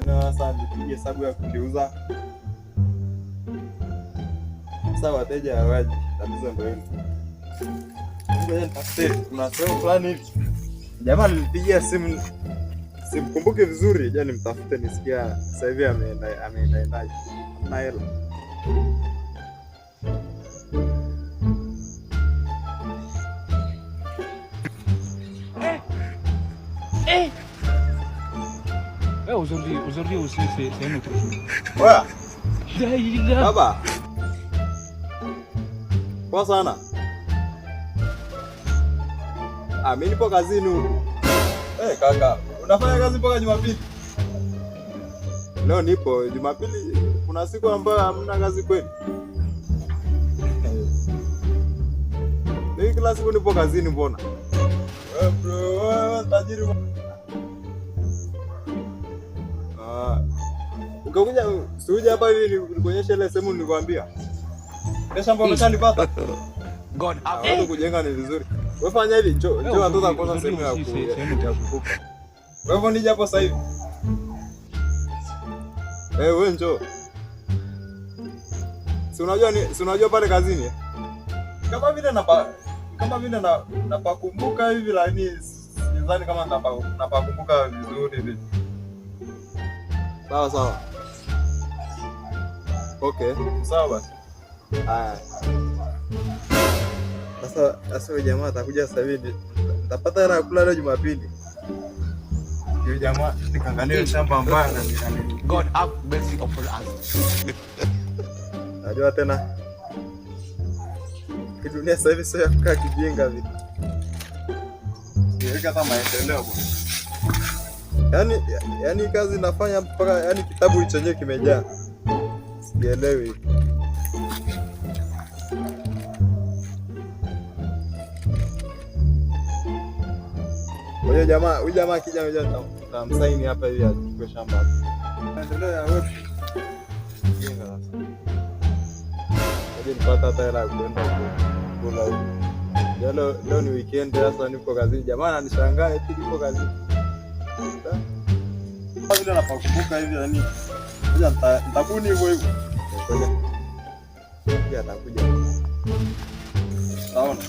Eneo sasa nipige hesabu ya kuliuza. Sasa wateja hawaji, tatizo ndio hilo. Ngoja nitafute, kuna sehemu fulani hivi. Jamaa alinipigia simu, simkumbuki vizuri, je, nimtafute nisikia sasa hivi ameenda ameenda endaje. Hamna hela. Ouais, aujourd'hui aussi, c'est un autre jour. Oya, baba. Poa sana. Ah, mimi nipo kazini huku. Eh, kaka, unafanya kazi mpaka Jumapili? Leo nipo Jumapili, kuna siku ambayo hamna kazi kweli? Mimi kila siku nipo kazini mbona? Wewe bro, wewe tajiri. Ah. Ukikuja usije hapa hivi nikuonyeshe ile sehemu nilikwambia. Pesa ambayo umeshanipata. God have Watu kujenga ni vizuri. Wewe fanya hivi, njoo njoo atoza kwanza sehemu ya kuvuka. Wewe hivyo nije hapo sasa hivi. Eh, wewe njoo. Si unajua ni si unajua pale kazini? Eh? Kama vile napa kama vile na napakumbuka hivi lakini sidhani kama napakumbuka vizuri hivi. Sawa sawa. Okay, sawa basi. Haya. Sasa sasa huyu jamaa atakuja sasa hivi nitapata hela ya kula leo Jumapili. Yule jamaa nikaangalia shamba ambayo anani God have mercy upon us. Najua tena hii dunia sasa hivi sio ya kukaa kijinga vile. Niweka hata maendeleo bwana. Yaani yaani kazi nafanya mpaka yaani kitabu chenyewe kimejaa. Sielewi. Kwa hiyo jamaa, huyu jamaa akija ngoja nitamsaini hapa ili achukue shamba. Maendeleo ya wewe. Kijinga sasa. Ngoja nipata hata hela ya kwenda kula huko. Leo leo ni weekend sasa niko kazini. Jamaa ananishangaa eti niko kazini. Kama vile napakumbuka hivi yani. Ngoja nitabuni hivyo hivyo. Ngoja. Ngoja atakuja. Taona.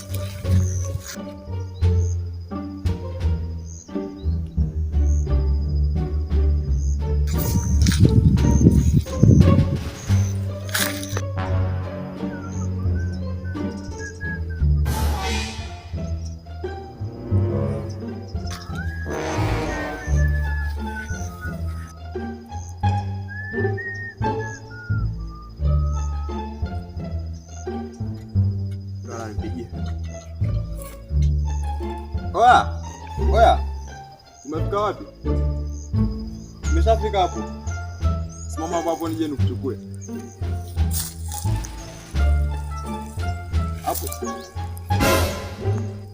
Ndo ananipigia. Oya, oya. Umefika wapi? Umeshafika hapo? Simama hapo hapo nije nikuchukue. Hapo.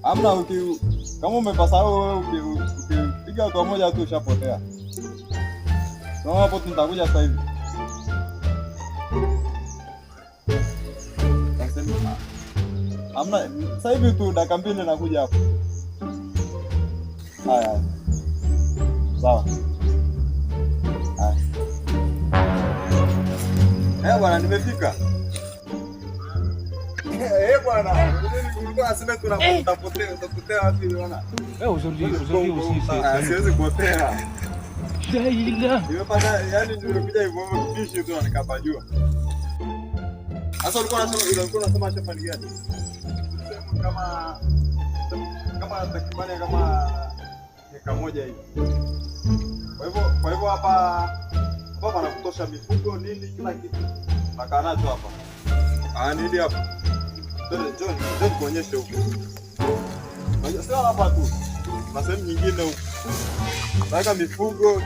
Hamna uki kama umepasahau wewe ukipiga hatua moja tu ushapotea. Simama hapo tu nitakuja sasa hivi. Nasema hamna sasa hivi tu dakika mbili nakuja hapo. Haya. Sawa. Haya. Eh, bwana nimefika. Eh, bwana, ulikuwa unasema tuna utapotea, utapotea wapi bwana? Ouais, aujourd'hui aussi, c'est Ah, un autre siwezi jour. kupotea. Nimepata yani nimekuja hivyo hivyo kishi tu na nikapajua. Sasa ulikuwa unasema shamba ni gani? Sehemu kama takribani kama eka moja hivi. Kwa hivyo hapa hapa panakutosha mifugo nini kila kitu. Nakaa nacho hapa. Ah, nini hapa? Twende njoo njoo nikuonyeshe huko. Unajua sio hapa tu. Na sehemu nyingine huko. Naweka mifugo,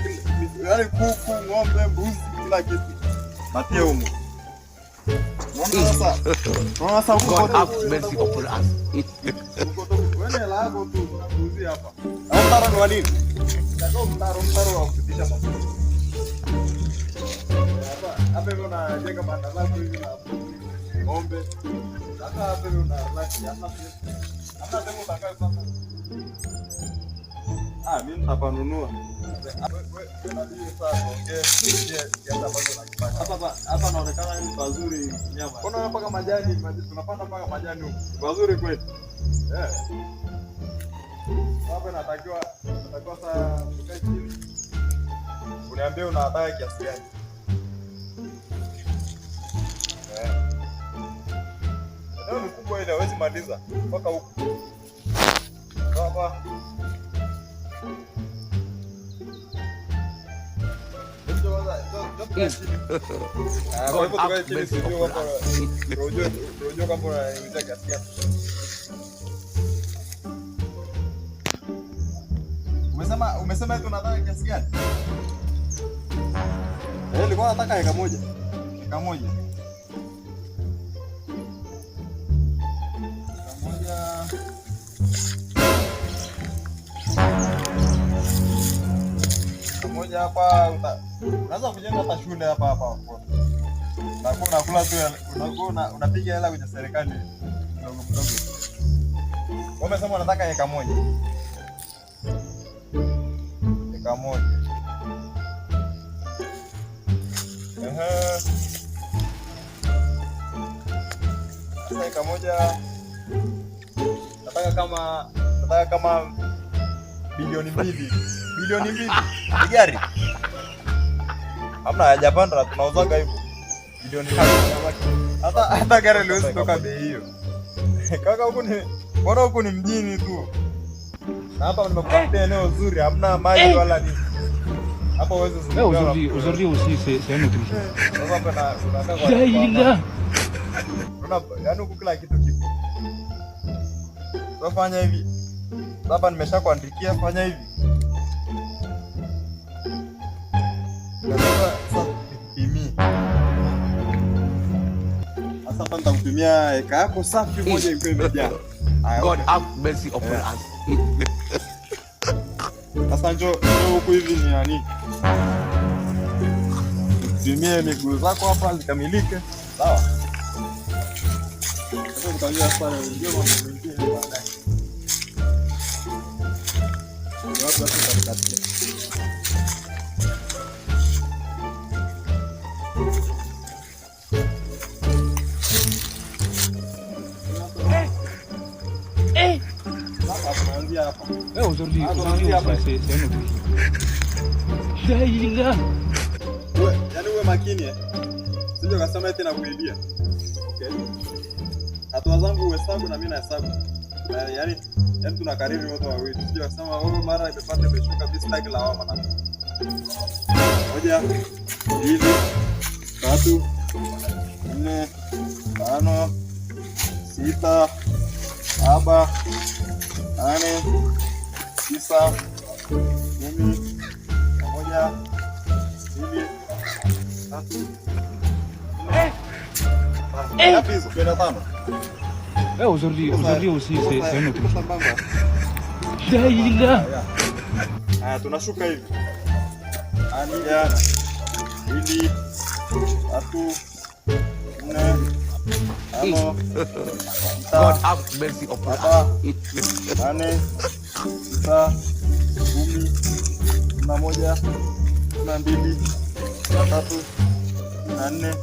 yaani kuku, ng'ombe, mbuzi, kila kitu. Natia humo. Unaona sasa? Unaona sasa huko God kote have mercy upon us. huko tu. Wewe hela yako tu tunakuuzia hapa. Na mtaro ni wa nini? Ndio mtaro wa kupitisha mafuta. Hapa hapa hivi unajenga banda lako hivi na ng'ombe. Hata hapa hivi una relax, hamna sehemu. Hamna sehemu utakayo sasa. Ah, mimi nitapanunua. Hapa naonekana ni pazuri nyama. Mbona mpaka majani, tunapanda mpaka majani huku. Pazuri kweli. Eh. Hapa natakiwa sasa tukae chini. Uniambie unataka kiasi gani? Eh. Eneo ni kubwa ile hawezi maliza mpaka huku. Hapa. God have mercy upon us. Umesema eti unataka kiasi gani? Eh, nilikuwa nataka eka moja. Eka moja. Eka moja. Eka moja hapa unaweza kujenga hata shule hapa hapa. Unakuwa unakula tu, unakuwa unapiga hela kwenye serikali mdogo mdogo. Wewe umesema unataka eka moja. Eka moja. Ehe. Sasa eka moja nataka kama bilioni 2. Bilioni 2. Ni gari. Hamna, hajapanda, tunauzaga hivyo. Bilioni 2. Hata gari haliwezi toka bei hiyo. Kaka huku ni, mbona huku ni mjini tu. Na hapa nimekupatia eneo zuri, hamna maji wala nini. Hapa huwezi zunguka. Aujourd'hui aussi c'est un autre jour. Sasa hapa na unataka kwa Unaona, yaani huku kila kitu kipo. Sasa fanya hivi. Hapa nimeshakuandikia, fanya hivi. Sasa nikupimie. Sasa hapa nitakupimia eka yako safi moja ikiwa imejaa. Haya, God have mercy upon us. Sasa njoo huku hivi ni nani? Nikupimie miguu zako hapa zikamilike. Sawa? Sasa tutajua sasa ndio mambo mengine baadaye. Ndio hapo sasa tutakatia. Eh, aujourd'hui aussi c'est un autre jour. Yaani uwe makini eh. Sije ukasema eti nakuibia. Okay. Hatua zangu uhesabu na mimi nahesabu. Na yaani tunakariri wote wawili. Sije ukasema wewe mara imepanda imeshuka, mimi sitaki lawama na. 1 2 3 4 5 6 7 8 9 10 1 2 3 4. Ngapi hizo? 15. Eh, aujourd'hui aussi c'est un autre jour. Haya, tunashuka hivi. 1 2 3 4 5 6 God have mercy upon us. 7 8 9 10 11 12 13 14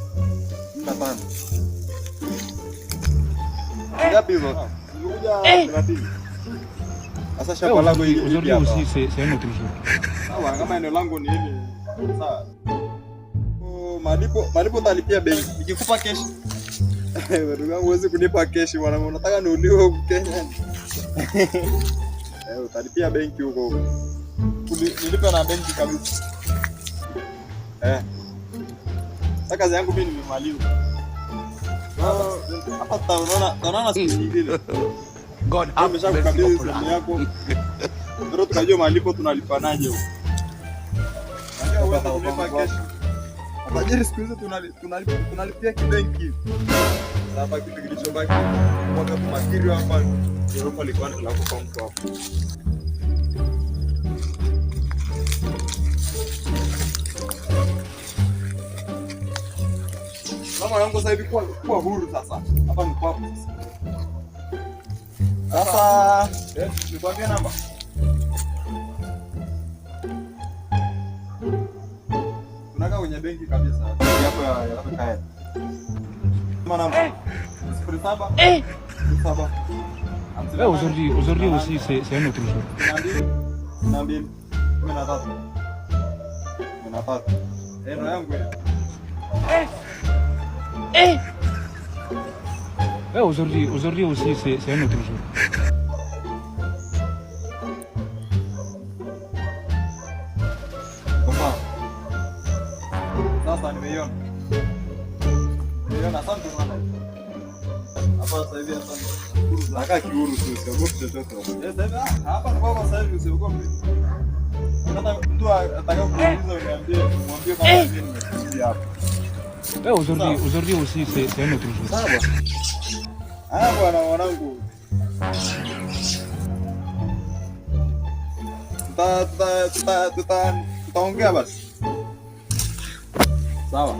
15. Ngapi hizo? Zimekuja 30. Sasa shamba langu hili Aujourd'hui hapa. aussi c'est un autre jour. Sawa, kama eneo langu ni hili. Sawa. Oh, malipo utalipia benki. Nikikupa cash. Ndugu yangu huwezi kunipa cash bwana, unataka niuliwe huku Kenya. Utalipia benki huko huko. Nilipe na benki kabisa. Sasa kazi yangu mimi nimemaliza. Hapa tutaonana siku nyingine. God have Nimesha mercy kukabidhi upon simu us. yako. Ndio tukajua malipo tunalipanaje huko. Unajua huwezi kunipa cash. Matajiri siku hizi tunalipia kibenki. Sasa hapa kitu kilichobaki mwaka tumakiri hapa Europa ilikuwa ni lako kwa mtu hapo. Mama yangu sasa hivi kuwa huru sasa. Hapa ni kwako sasa. Sasa, nikwambie namba. kwenye benki kabisa. Benki yako ya kuweka hela. Kama namba 07 7 Ouais, aujourd'hui aussi, c'est un autre jour. 62 13 13. Eh, ndo yangu hiyo. Ouais, aujourd'hui aussi, c'est un autre jour. Iko sawa. Sasa nimeiona. Nimeiona, asante sana. Hapa sasa hivi asante. Nakaa kihuru tu, siogopi chochote. Eh, sasa hivi hapa ni kwako sasa hivi usiogope. Hata mtu atakaye kuuliza uniambie, mwambie kwamba mimi nimekuja hapa. Ouais, aujourd'hui aussi, c'est un autre jour. Sawa bwana. Haya bwana mwanangu. Tutaongea basi. Sawa.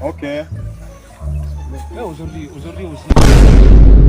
Okay. Ouais, aujourd'hui aussi.